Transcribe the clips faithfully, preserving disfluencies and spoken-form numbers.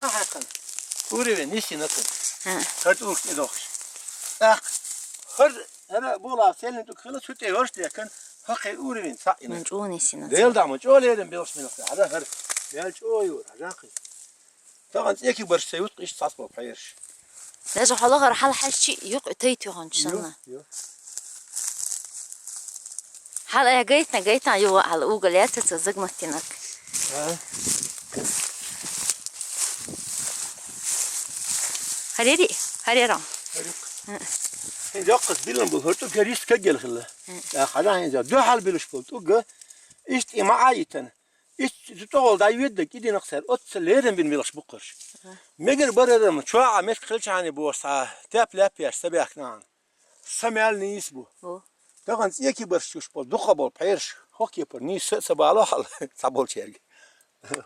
Хьакхан. Уровень нисина кхан. ХӀа. ХӀара тӀулг тӀедохуш. ТӀаккха хӀара, хӀара бола селин тӀулг хила цу тӀе йорш декан, хӀокхе уровень саъ ина. Ман чӀо нисина. Дел да, ман чӀо лерин белш мина. ХӀара хӀара. Ял чӀо юр, хӀара кхи. Таган цӀеки барш се ют, иштта сас бо пхьерш. Даже хьалагара хьал хьаьжчи юкъ тайт юханчу санна. Ю, ю. Хьал э гайтна, гайтна югӀа хьал угал яцаца загматтинарг. А? Харери, харерам. Харюк. Хин жоккас билан бу хорту гарис кагел хилла. Я хада хин за ду хьал билуш бу ту га. Ишт има айтан. Ишт ту тогол да юдда кидинак сер. Отца лерен бин билаш бу курш. Мегер барарам чуа меш килчани бу са. Тяп ляп яш сабяхнан. Са мел нийс бу. О. Таган цӀеки барш чуш бол, дукха бол, пхьерш, хоккепар нийс са, са бало хьал, ца бол черги.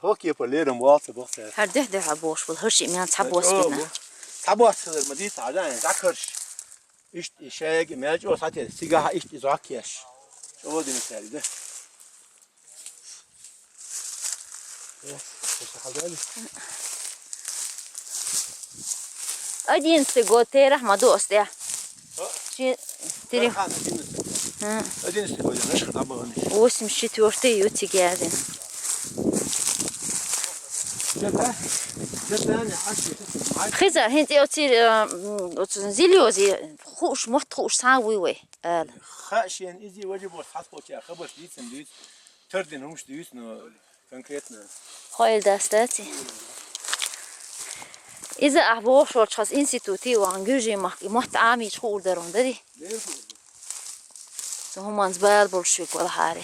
Хоккепар лерам вал ца бохса. Хьар дехь дехь бош бол, хӀарши мел ца бос бина. Ца бос хилар ма дийца, хьажа, закарш. Ишт и шайги мел чӀо сатер, сигаха ишт и зак яш. ЧӀо дина сари да. Одиннадцатый год терах ма ду остя. Чи тери. Одиннадцатый год. М. Одиннадцатый год, знаешь, когда было? Восемьдесят четвёртый ю тигязин. Где-то, где-то они, а что, это, а? Хиза, хин те оци, э, м, оци зилиози, хуш, мот хуш, сан вуй вуй. Ала. Ха, шен изи ваджи бос, хас боча, хабаш дицин диц. Тардин хумш диц, но конкретно. Хойл дастати. Иза а бошо час институти ван гюжи мах, и мот ами чхур дарун дари. Лер хурда. Суман збал болши кол хари.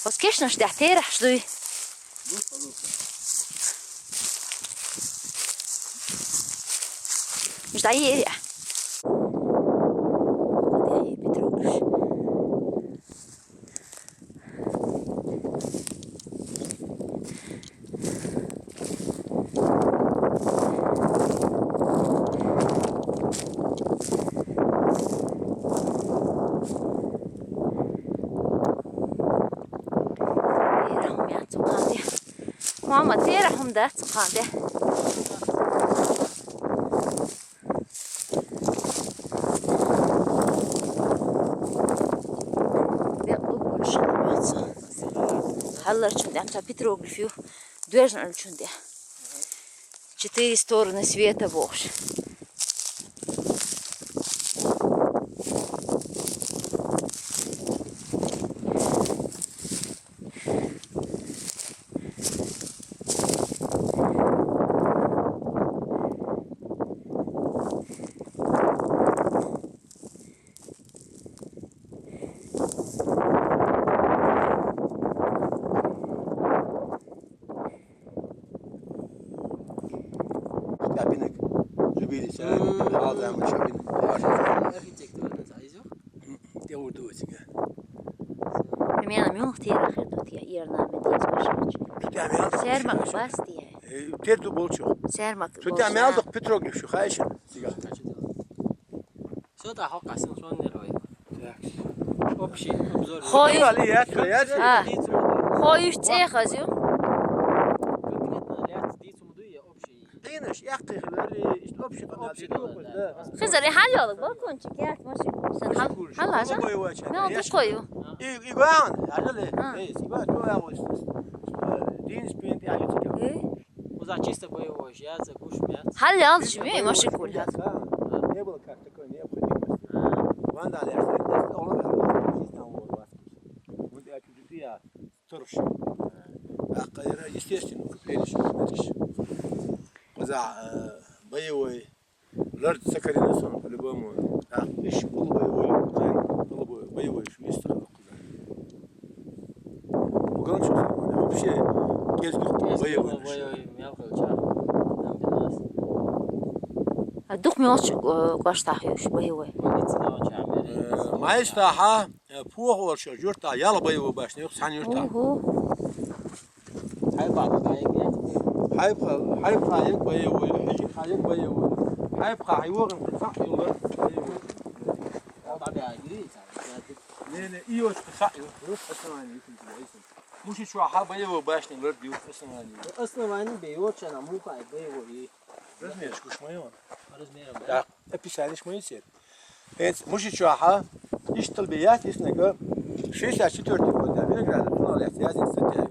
Ос кешнаш да терах шдуй. Ждає. Куди Петрович? Терахь хӀума яц цу кхаьнде. Мама, терахь хӀума дац цу кхаьнде. Бекъ ду больше. Хьалларчун дем ца петроглиф ю. Дуьжна алчун де. Четыре стороны света бохуш. Кабинет. Зубили саби, Мм. Алзам шабин. Архитектор да зайзо. Те урду сига. Примерно мюн тера хер тут я ирна медиас башач. Сярмак басти. Э, те ду болчу. Сярмак. Тут я мял док Петроглиф шу хайшин. Сига. Всё, да, хо касин сон не рой. Так. Общий обзор. Хой. Али, я, я. А. Хой уж цех азю. Конкретно ляц дицу муду я общий. Динаш, я ты говори, общий канал. Общий канал, да. Хизари хьалёлуг, бакунчик, я, машин. Сан хал, хал, хал. Ну, я дикою. И, и гуан, ажале. А. Эй, сиба, то я вот. Дин спин, я вот. Э? Уза чисто боевой, я за гуш мяц. Хьал ял шими машин куль. Не было как такой необходимости. Ванда лер, вот я чуть-чуть я турш. Аккайра, естественно, укрепление, что меткиш. Уза, э, боевой. Лард сакарина сон, по-любому. А, иш полубоевой, полубоевой, боевой, иш место. Уган чё, вообще, кез дух боевой. Боевой, мелкий ча. Там без нас. А дух мелкий, э, кваш тахьюш боевой. Э, майстаха, э, пух орша, журта, яла боевой башня, юх сан юрта. Ого. Хайпа, хайпа, хайпа, як боевой, хижи, хайпа, як боевой. Хайпа, хайвоган, сак юлар, боевой. Не, не, и очень сак юлар. Основание, Мушичу хьа боевой башни лорд ю основание. Основание бьёт, она муха и боевой. Размерчик уж моё. Размером, да? Да. Описание ж моё цвет. Эц, муши чуаха, иштал бе яц иснага, шестьдесят четвёртый год, да, виноград, тунал яц, язин статья.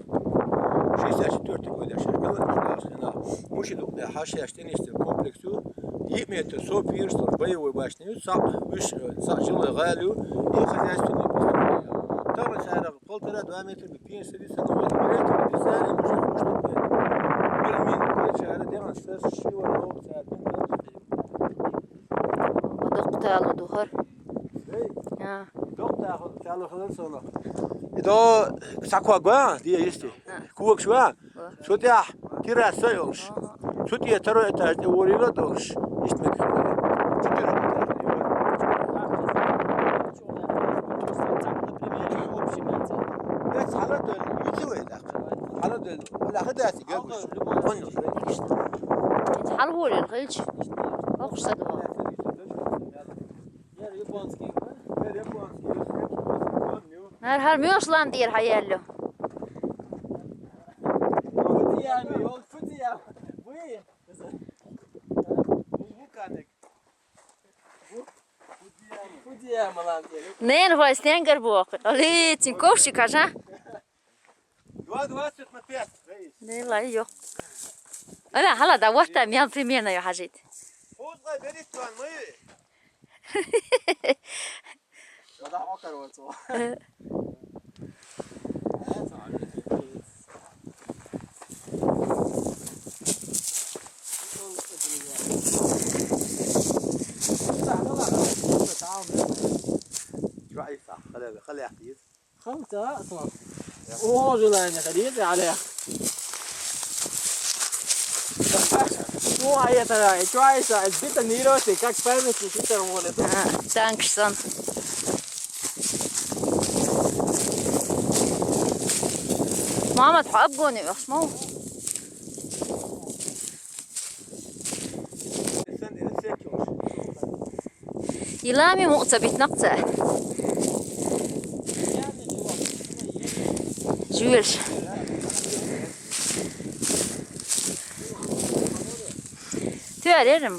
Шестьдесят четвёртый год, я шагала, шагала. Муши дук, да, хаш, я штенистый комплексу, и метр, со пирс, боевой башни, сак, виш, сак, жилой галю, и хозяйственный построение. Там, сара, полтора-два метра, пинс, садится, ну, вот, поэтому писали, муши, что, блин, мин, шара, демон, что, шива, ну, царь, Докъ талу духар. Эй, а, докъ талу, талу халан соно. Идо саква гва, дия есть. А. Кувак шва. Ва. Шутя, терраса ёлш. Ага. Шутя второй этаж, де ворила долш. Есть мек. Четыре этажа. Например, общий мецель. Да, сала дөл, ютиле да. Сала дөл. Вала хада сига гуш. Алга, любой. Понял. Хьал волел хилч. Охш садва. Японский. Японский. Японский. Гьар, гьар муьш лан дир хьаяллу. Фу диями, фу диями. Вы. Вулканик. Фу диями, фу диями лан дир. Нен вай стенгер буок. Али, цин ковши кажа. Два двадцать на пять, Раис. Не, лай, ё. Ала, хала, да, вот там, я примерно ё хажит. Позга берит ван мы. Вода окар вот. Раис, хала, хала, хала. Халтасын. О, желание ходить, але. О, а это, да, и чё, это, это бетонировать, как памятник, это вот это. А, танкшсан. Мама, тхьабгони, яхшмо. Илами мукъца битнакъца. Жуэлш. Тюарерим.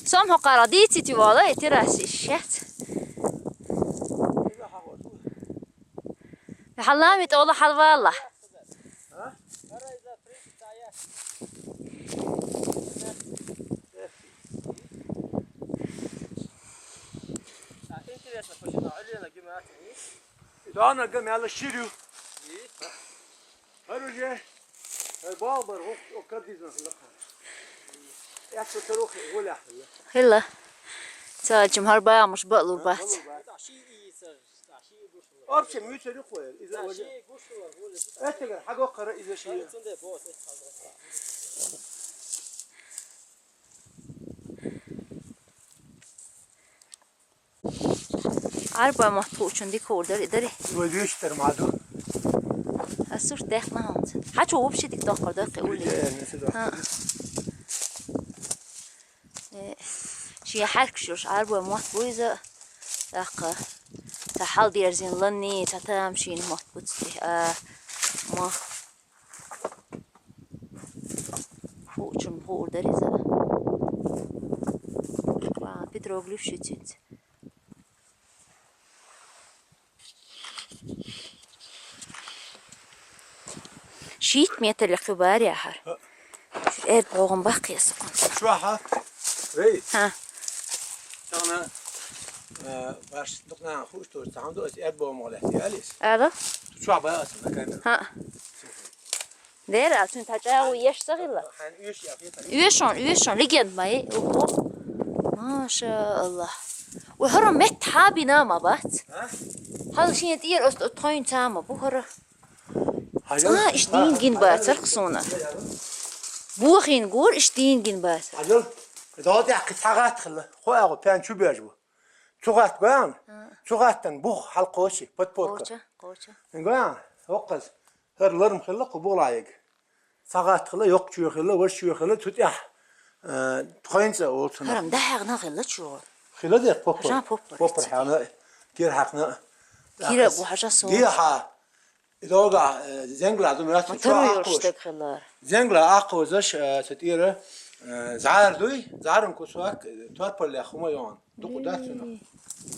Сом хокъара дици тювала, эти раси шет. Халами тола халвала. Интересно, почему Алена Гимнатовна? Да, она гамяла ширю. Оружие. Балбар, о, о, кадизна. Я что-то рух, воля. Хила. Цаачим хар баамуш балур бац. Вообще, мюцер юхуэр. Из-за воли. Этега, хагокара из-за шиир. Арба мотху учун дикур дари, дари. Вой вещтер маду. Асур дэх маунт. Хачу вообще дик тохор дэх ули. Ха. Э, ши хьарк шуш, арба мот буйза, такъа, та хьал дерзин ланни, та там шин мот буцти, а, ма. Хучун хур дариза. Ва, петроглиф шицинц. Шийтта метр лекхи бари ахар. Эр богъун бакъ ясукъун. Шуаха. Эй. Ха. Тана, э, баш дукна хуш то, там до эр богъун моле. Ялис. Ада? Шуа бая асан камера. Ха. Дера, цун тачагъу еш сагъила. Уьшон, уьшон, легенд май. Ого. Маша Аллах. Ва хара мет хабина ма бац. Хал шин тир ост тхойн цама бу хара. А, иш дин гин бацар хсуна. Бу хин гур иш дин гин бацар. Ажал. Дод я китагат хла. Хо агу пян чу бяж бу. Цугат ган. Цугаттан бух хал къочи, подпорка. Къоча, къоча. Ган, окъаз. Хар ларм хилла къубулайг. Цагат хилла, ёкъ чуй хилла, ваш чуй хилла, тутях. Э, тхойнца олсуна. Харам да хагна хилла чуй. Хилла де поппа. Хажан поппа. Поппа хана, кир хакна. Кира бу хажа со. Гия ха. И догӀа, э, зенгла ду мурат. Ма чо таро ахуш? Йорш так хилар. Зенгла ахузаш, э, сатира, э, зар дуй, зарун кусак, э, туар палле хума ён. Дукъу дац уна. М.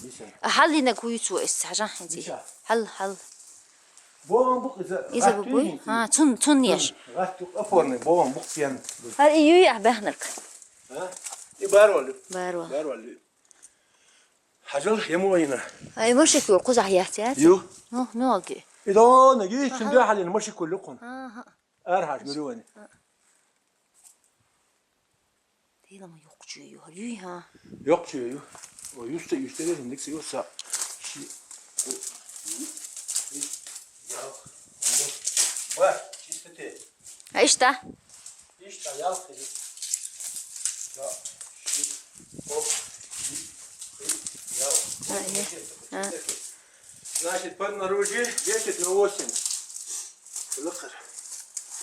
Иса. А хьаллина куйцу эс хьажан хинзи. Иса. Хьал, хьал. Боган бук иза. Иза гату бубуй? Хинзи. А, цун, цун еш. Гату опорный боган бук пьян. Хар и юй а бахнарк. А? И барвалю. Барвал. Барвалю. Хьажал хему ина. Ай, мошек юр кузах яц, яц? Ю. Ну, ну, окей. Идо, наги, ага. Сюнде халин мошек юр лукун. Ага. Ар хаш мирювани. А. Тела ма юкъ чую, юй, ха. Юкъ чую. О, юсте, юсте де индекс юса. Ши. О, ю. Ю. Ял. Бар, чистоте. А ишта? Ишта, ял хили. Да, ши. О, ши. Хи. Ял. А, не. А. Значит, под наружи десять на восемь. Лыхар.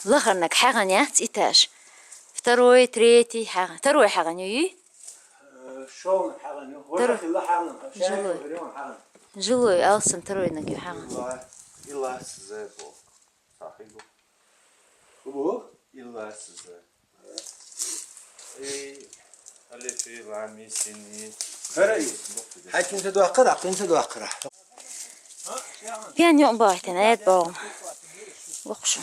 Лыхарнак хьаган яц этаж. Второй, третий хьаган. Второй хьаган юй? Э, шоу хьаган. Второй. Жилой. Жилой, алсын второй нак ю хьаган. Илла, илла сизе бо. Сахи бо. Бо? Илла сизе. Эй, алифи, лами, сини. Хара. Хакин се дуакъара, хакин се дуакъара. Пен юн байтен, эд бо. Вокшу.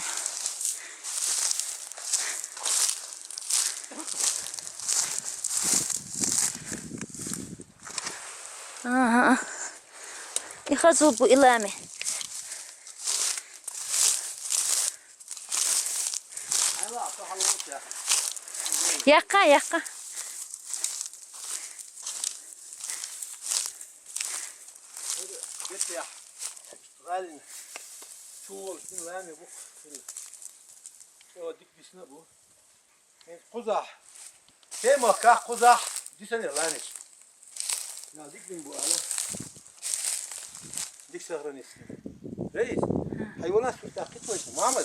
Ага. И хазул бу илами. Якка, якка. Гетя. Галин. Чувал, син лами бу. О, дик бисна бу. Кузах. Тема ка кузах. Дисане ланич. Я дик бин бу ала. Дик сохранись. Рейс. Хайвана сурта китвайт. Мама,